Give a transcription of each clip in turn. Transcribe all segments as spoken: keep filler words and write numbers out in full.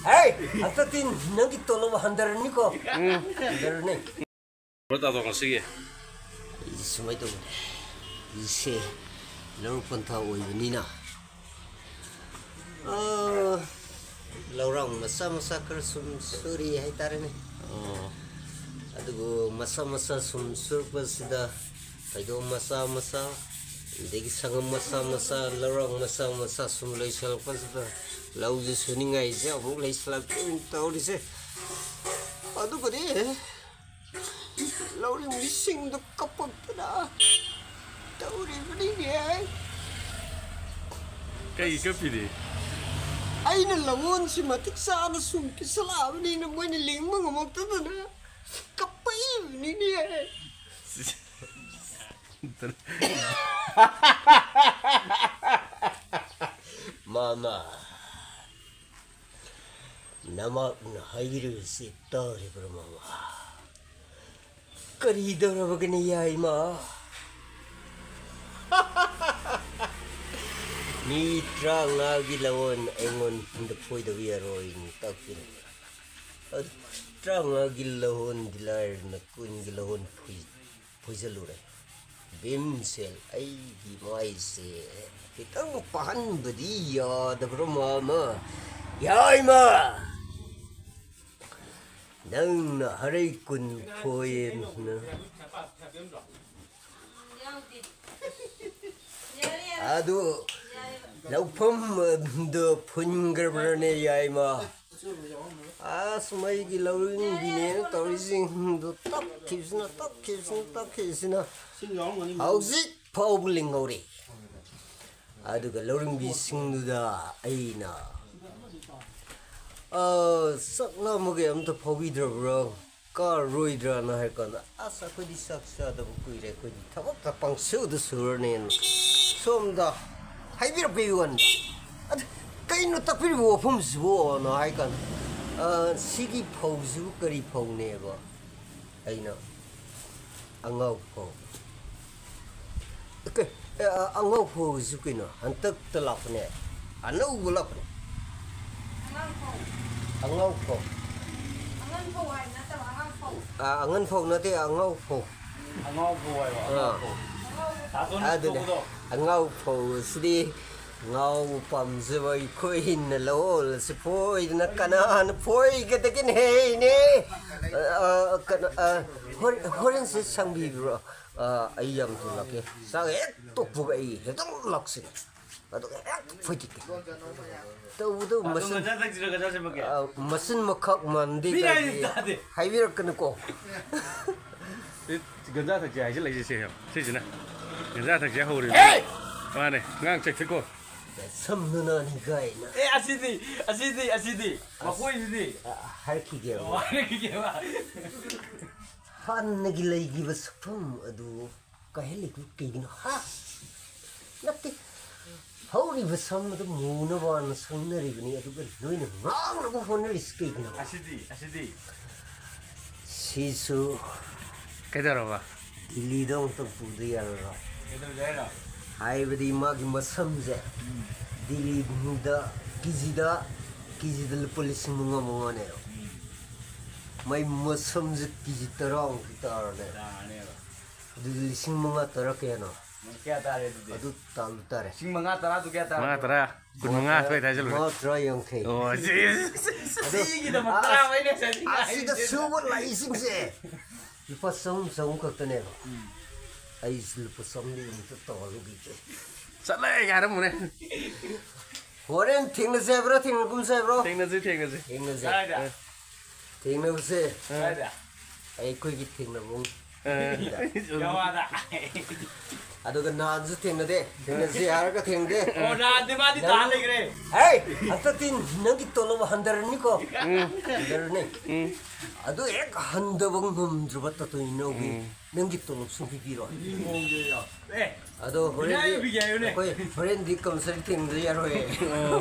ꯍꯦ, ꯍꯟꯗꯛꯇꯤ ꯅꯪꯒꯤ ꯇꯣꯂꯣꯞ ꯍꯟꯊꯔꯅꯤꯀꯣ꯫ ꯍꯟꯊꯔꯅꯤ꯫ ꯈꯔ ꯇꯥꯊꯣꯛ ꯉꯁꯤꯒꯤ꯫ ꯑꯩ ꯁꯨꯃꯥꯏꯅ ꯇꯧꯕꯅꯦ, ꯑꯩꯁꯦ ꯂꯧꯔꯨꯛ ꯄꯟꯊꯥ ꯑꯣꯏꯕꯅꯤꯅ, ꯑꯥ, ꯂꯧꯔꯥꯡ ꯃꯆꯥ ꯃꯆꯥ ꯈꯔ ꯁꯨꯝ ꯁꯨꯔꯤ ꯍꯥꯏꯇꯥꯔꯦꯅꯦ꯫ ꯑꯣ꯫ ꯑꯗꯨꯕꯨ ꯃꯆꯥ ꯃꯆꯥ ꯁꯨꯝ ꯁꯨꯔꯛꯄꯁꯤꯗ ꯐꯩꯗꯣꯝ ꯃꯆꯥ ꯃꯆꯥ, ꯑꯗꯒꯤ ꯁꯪꯒꯝ ꯃꯆꯥ ꯃꯆꯥ, ꯂꯧꯔꯥꯡ ꯃꯆꯥ ꯃꯆꯥ ꯁꯨꯝ ꯂꯩꯁꯜꯂꯛꯄꯁꯤꯗ ꯂꯧꯁꯦ ꯁꯨꯅꯤꯡꯉꯥꯏꯁꯦ ꯑꯃꯨꯛ ꯂꯩꯁꯜꯂꯛꯇ꯭ꯔꯦ ꯇꯧꯔꯤꯁꯦ꯫ ꯑꯗꯨꯕꯨꯗꯤ ꯂꯧꯔꯤꯕꯁꯤꯡꯗꯨ ꯀꯞꯄꯛꯇꯅ ꯇꯧꯔꯤꯕꯅꯤꯅꯦ꯫ ꯀꯩ ꯀꯞꯄꯤꯗꯤ? ꯑꯩꯅ ꯂꯧꯍꯣꯟꯁꯤ ꯃꯇꯤꯛ ꯆꯥꯅ ꯁꯨꯝ ꯄꯤꯁꯜꯂꯛꯑꯕꯅꯤꯅ ꯃꯣꯏꯅ ꯂꯤꯡꯕ ꯉꯝꯃꯛꯇꯗꯅ ꯀꯞꯄꯛꯏꯕꯅꯤꯅꯦ꯫ ꯃꯥꯃ, ꯅꯃꯥꯛꯅ ꯍꯥꯏꯕꯤꯔꯤꯕꯁꯤ ꯇꯥꯔꯤꯕ꯭ꯔꯥ, ꯃꯥꯃ? ꯀꯔꯤ ꯇꯧꯔꯕꯒꯅꯤ, ꯌꯥꯏꯃ? ꯃꯤ ꯇꯔꯥꯃꯉꯥꯒꯤ ꯂꯧꯍꯣꯟ ꯑꯩꯉꯣꯟꯗ ꯐꯣꯏꯗꯕ ꯌꯥꯔꯣꯏꯅ ꯇꯥꯛꯄꯤꯔꯝꯕ꯫ ꯑꯗꯨ ꯇꯔꯥꯃꯉꯥꯒꯤ ꯂꯧꯍꯣꯟꯗꯤ ꯂꯥꯏꯔꯅ ꯀꯨꯟꯒꯤ ꯂꯧꯍꯣꯟ ꯐꯣꯏ-, ꯐꯣꯏꯖꯜꯂꯨꯔꯦ꯫ ꯚꯤꯝꯁꯦꯜ, ꯑꯩꯒꯤ ꯃꯥꯏꯁꯦ ꯈꯤꯇꯪ ꯄꯥꯍꯟꯕꯗꯤ ꯌꯥꯗꯕ꯭ꯔꯥ, ꯃꯥꯃ? ꯌꯥꯏꯃ! ꯅꯪꯅ ꯍꯔꯩ ꯀꯨꯟ ꯐꯣꯏꯌꯦꯅ꯫ ꯑꯗꯨ ꯂꯧꯐꯝꯗꯨ ꯐꯨꯟꯈ꯭ꯔꯕ꯭ꯔꯅꯦ, ꯌꯥꯏꯃ? ꯑꯁ, ꯃꯩꯒꯤ ꯂꯧꯔꯤꯡꯕꯤꯅꯦꯅ ꯇꯧꯔꯤꯁꯤꯡꯗꯨ ꯇꯛꯈꯤꯕꯁꯤꯅ, ꯇꯛꯈꯤꯕꯁꯤꯅ, ꯇꯛꯈꯤꯕꯁꯤꯅ ꯍꯧꯖꯤꯛ ꯐꯥꯎꯕ ꯂꯤꯡꯍꯧꯔꯤ꯫ ꯑꯗꯨꯒ ꯂꯧꯔꯤꯡꯕꯤꯁꯤꯡꯗꯨꯗ ꯑꯩꯅ, "ꯑ, ꯆꯥꯛ ꯂꯥꯝꯃꯒꯦ, ꯑꯝꯇ ꯐꯥꯎꯕꯤꯗ꯭ꯔꯕ꯭ꯔꯣ? ꯀꯥꯔꯔꯣꯏꯗ꯭ꯔꯥꯅ?" ꯍꯥꯏꯔ ꯀꯥꯟꯗ, "ꯑꯁ, ꯑꯩꯈꯣꯏꯗꯤ ꯆꯥꯛ ꯆꯥꯗꯕ ꯀꯨꯏꯔꯦ, ꯑꯩꯈꯣꯏꯗꯤ ꯊꯕꯛꯇ ꯄꯪꯁꯨꯗ ꯁꯨꯔꯅꯦꯅ" ꯁꯣꯝꯗ ꯍꯥꯏꯕꯤꯔꯛꯄꯒꯤ ꯋꯥꯅꯤ꯫ ꯑꯗ ꯀꯩꯅꯣ ꯇꯥꯛꯄꯤꯔꯤꯕ ꯋꯥꯐꯝꯁꯤꯕꯨꯅ ꯍꯥꯏ ꯀꯥꯟꯗ, "ꯑ, ꯁꯤꯒꯤ ꯐꯧꯁꯤꯕꯨ ꯀꯔꯤ ꯐꯧꯅꯦꯕ?" ꯑꯩꯅ, "ꯑꯉꯥꯎ ꯐꯧ"꯫ ꯀ-, ꯑ, ꯑꯉꯥꯎ ꯐꯧꯁꯤ ꯀꯩꯅꯣ? ꯍꯟꯇꯛꯇ ꯂꯥꯛꯄꯅꯦ, ꯑꯅꯧꯕ ꯂꯥꯛꯄꯅꯦ꯫ ꯑꯉꯥꯡ ꯐꯧ꯫ ꯑꯉꯥꯎ ꯐꯧ꯫ ꯑꯉꯟ ꯐꯧ ꯍꯥꯏꯕ ꯅꯠꯇꯕ, ꯑꯉꯥꯡ ꯐꯧ꯫ ꯑꯥ, ꯑꯉꯟ ꯐꯧ ꯅꯠꯇꯦ, ꯑꯉꯥꯎ ꯐꯧ꯫ ꯑꯉꯥꯎ ꯐꯧ ꯍꯥꯏꯕ, ꯑꯥ꯫ ꯑꯉꯥꯎ ꯐꯧ꯫ ꯇꯥꯇꯣꯟꯅ ꯑꯗꯨꯅꯦ꯫ ꯐꯨꯕꯗꯣ꯫ ꯑꯉꯥꯎ ꯐꯧ ꯑꯁꯤꯗꯤ ꯉꯥꯎꯕ ꯄꯥꯝꯖꯕ ꯑꯩꯈꯣꯏꯅ ꯂꯧꯍꯧꯔꯁꯤ ꯐꯣꯏꯗꯅ ꯀꯅꯥꯅ ꯐꯣꯏꯒꯗꯒꯦꯅꯦ? ꯑ, ꯑ, ꯀꯩꯅꯣ, ꯑ, ꯍꯣꯔꯦꯟ, ꯍꯣꯔꯦꯟꯁꯦ ꯁꯪꯕꯤꯕ꯭ꯔꯣ? ꯑ, ꯑꯩ ꯌꯥꯝ ꯊꯨꯅ ꯂꯥꯛꯀꯦ꯫ ꯆꯥꯛ ꯍꯦꯛ ꯇꯣꯛꯄꯒ ꯑꯩ ꯍꯦꯛꯇ ꯂꯥꯛꯁꯤꯅꯦ꯫ ꯑꯗꯨꯒ ꯍꯦꯛ ꯐꯣꯏꯗꯠꯀꯦ꯫ ꯇꯧꯕꯗꯕꯨ ꯑꯗꯣ ꯃꯆꯤꯟ, ꯒꯟꯖꯥ ꯊꯛꯁꯤꯔꯣ, ꯒꯟꯖꯥ ꯁꯦꯝꯃꯛꯀꯦ? ꯑ, ꯃꯆꯤꯟ ꯃꯈꯛ ꯃꯥꯟꯗꯦ ꯃꯤꯅ ꯀꯥꯏꯗꯤ ꯍꯥꯏꯔꯤꯁꯦ ꯇꯥꯗꯦ꯫ ꯍꯥꯏꯕꯤꯔꯛꯀꯅꯨꯀꯣ꯫ ꯁꯤ ꯒꯟꯖꯥ ꯊꯛꯁꯦ ꯍꯥꯏꯖꯤꯜꯂꯛꯏꯁꯦ ꯁꯦ ꯌꯦꯡꯉꯣ꯫ ꯁꯤꯁꯤꯅ ꯒꯟꯖꯥ ꯊꯛꯁꯦ ꯍꯧꯔꯦ꯫ ꯍꯦ! ꯃꯥꯅꯦ, ꯉꯥꯡ ꯆꯠꯈꯤꯀꯣ꯫ ꯁꯝꯗꯨꯅꯅꯤ ꯀꯥꯏꯅ꯫ ꯑꯦ, ꯑꯁꯤꯗꯤ, ꯑꯁꯤꯗꯤ, ꯑꯁꯤꯗꯤ꯫ ꯑꯁ꯫ ꯃꯈꯣꯏꯁꯤꯗꯤ꯫ ꯑ, ꯍꯥꯏꯔꯛꯈꯤꯒꯦꯕ꯫ ꯑꯣ, ꯍꯥꯏꯔꯛꯈꯤꯒꯦꯕ꯫ ꯍꯥꯟꯅꯒꯤ ꯂꯩꯈꯤꯕ ꯁꯛꯐꯝ ꯑꯗꯨ ꯀꯥꯏꯍꯜꯂꯤꯗꯨ ꯀꯩꯒꯤꯅꯣ? ꯍꯥ? ꯅꯠꯇꯦ꯫ ꯍꯧꯔꯤꯕ ꯁꯝ ꯑꯗꯨ ꯃꯨꯅꯕꯅ ꯁꯪꯅꯔꯤꯕꯅꯤ, ꯑꯗꯨꯒ ꯅꯣꯏꯅ ꯉꯥꯡꯅꯕ ꯍꯣꯠꯅꯔꯤꯁꯤ ꯀꯩꯒꯤꯅꯣ? ꯑꯁꯤꯗꯤ, ꯑꯁꯤꯗꯤ꯫ ꯁꯤꯁꯨ ꯀꯩꯗꯧꯔꯕ? ꯗꯤꯜꯂꯤꯗ ꯑꯃꯨꯛꯇꯪ ꯄꯨꯗ ꯌꯥꯔꯔꯣꯏ꯫ ꯀꯩꯗꯧꯁꯦ ꯍꯥꯏꯅꯣ? ꯍꯥꯏꯕꯗꯤ ꯃꯥꯒꯤ ꯃꯁꯝꯁꯦ ꯎꯝ꯫ ꯗꯤꯜꯂꯤꯗ ꯀꯦꯖꯤꯗ, ꯀꯦꯖꯤꯗ ꯂꯨꯄꯥ ꯂꯤꯁꯤꯡ ꯃꯉꯥ ꯃꯉꯥꯅꯦꯕ꯫ ꯎꯝ꯫ ꯃꯥꯏ ꯃꯁꯝꯁꯦ ꯀꯦꯖꯤ ꯇꯔꯥꯃꯨꯛꯇꯤ ꯇꯥꯔꯅꯦꯕ꯫ ꯇꯥꯔꯅꯦꯕ꯫ ꯑꯗꯨꯗꯤ ꯂꯤꯁꯤꯡ ꯃꯉꯥ ꯇꯔꯥ ꯀꯌꯥꯅꯣ? ꯀꯌꯥ ꯇꯥꯔꯦ ꯑꯗꯨꯗꯤ? ꯑꯗꯨ ꯇꯥꯜꯂꯨ ꯇꯥꯔꯦ꯫ ꯂꯤꯁꯤꯡ ꯃꯉꯥ ꯇꯔꯥꯗꯨ ꯀꯌꯥ ꯇꯥꯔꯦ? ꯃꯉꯥ ꯇꯔꯥ, ꯀꯨꯟ ꯃꯉꯥ ꯁ꯭ꯋꯥꯏꯗ ꯍꯥꯏꯖꯜꯂꯨꯔꯦ꯫ ꯃꯉꯥ ꯇꯔꯥ ꯌꯥꯡꯈꯩ꯫ ꯑꯣ, ꯁꯤ, ꯁꯤ, ꯁꯤ, ꯑꯗꯣ, ꯁꯤꯒꯤꯗꯃꯛ ꯑꯁ, ꯇꯔꯥ ꯑꯩꯅ ꯆꯠꯅꯤꯡꯉꯥꯏ ꯑꯁꯤꯗ ꯍꯥꯏꯁꯦ꯫ ꯁꯨꯕ ꯂꯥꯛꯏꯁꯤꯡꯁꯦ ꯂꯨꯄꯥ ꯆꯍꯨꯝ, ꯆꯍꯨꯝ ꯈꯛꯇꯅꯦꯕ꯫ ꯎꯝ꯫ ꯑꯩꯁꯨ ꯂꯨꯄꯥ ꯆꯥꯝꯃꯔꯤ ꯑꯃꯇ ꯇꯧꯍꯜꯂꯨꯈꯤꯒꯦ꯫ ꯆꯠꯂꯦ ꯍꯥꯏꯔꯝꯃꯨꯅꯦ꯫ ꯍꯣꯔꯦꯟ ꯊꯦꯡꯅꯁꯦ ꯍꯥꯏꯕ꯭ꯔꯣ, ꯊꯦꯡꯅꯒꯨꯝꯁꯦ ꯍꯥꯏꯕ꯭ꯔꯣ? ꯊꯦꯡꯅꯁꯤ, ꯊꯦꯡꯅꯁꯤ꯫ ꯊꯦꯡꯅꯁꯦ꯫ ꯀꯗꯥꯏꯗ? ꯊꯦꯡꯅꯕꯁꯦ ꯑ꯫ ꯀꯗꯥꯏꯗ? ꯑꯩꯈꯣꯏꯒꯤ ꯊꯦꯡꯅꯐꯝ ꯑ꯫ ꯒꯋꯥꯗ꯫ ꯑꯗꯨꯒ ꯅꯍꯥꯟꯁꯨ ꯊꯦꯡꯅꯗꯦ, ꯊꯦꯡꯅꯁꯤ ꯍꯥꯏꯔꯒ ꯊꯦꯡꯅꯗꯦ꯫ ꯑꯣ, ꯅꯍꯥꯟꯗꯤ ꯃꯥꯗꯤ ꯅꯪ ꯇꯥ ꯂꯩꯈ꯭ꯔꯦ꯫ ꯍꯦ! ꯍꯟꯗꯛꯇꯤ ꯅꯪꯒꯤ ꯇꯣꯂꯣꯞ ꯍꯟꯊꯔꯅꯤꯀꯣ? ꯎꯝ꯫ ꯍꯟꯊꯔꯅꯤ꯫ ꯎꯝ꯫ ꯑꯗꯨ ꯍꯦꯛ ꯍꯟꯊꯕ ꯉꯝꯗ꯭ꯔꯕ ꯇꯥꯇꯣꯟ ꯏꯅꯥꯎꯒꯤ ꯎꯝ꯫ ꯅꯪꯒꯤ ꯇꯣꯂꯣꯞ ꯁꯨꯡꯄꯤ ꯄꯤꯔꯣꯏ꯫ ꯃꯤ ꯃꯑꯣꯡꯗ ꯌꯥ-, ꯑꯦ, ꯑꯗꯣ ꯍꯣꯔꯦꯟꯗꯤ ꯄꯤꯒꯦ ꯍꯥꯏꯌꯨꯅꯦ꯫ ꯑꯩꯈꯣꯏ ꯍꯣꯔꯦꯟꯗꯤ ꯀꯝꯄꯜꯁꯔꯤ ꯊꯦꯡꯅꯗ ꯌꯥꯔꯣꯏ꯫ ꯑꯣ꯫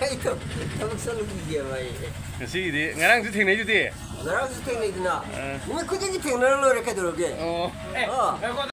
ꯑꯩ ꯊꯕꯛ, ꯊꯕꯛ ꯆꯠꯂꯨꯈꯤꯒꯦꯕ ꯑꯩ꯫ ꯉꯁꯤꯒꯤꯗꯤ, ꯉꯔꯥꯡꯁꯨ ꯊꯦꯡꯅꯩꯗꯨꯗꯤ꯫ ꯉꯔꯥꯡꯁꯨ ꯊꯦꯡꯅꯩꯗꯅ꯫ ꯑ꯫ ꯅꯨꯃꯤꯠ ꯈꯨꯗꯤꯡꯒꯤ ꯊꯦꯡꯅꯔ ꯂꯣꯏꯔꯦ ꯀꯩꯗꯧꯔꯒꯦ? ꯑꯣ꯫ ꯑꯦ, ꯑ꯫ ꯉꯥꯏꯈꯣ꯫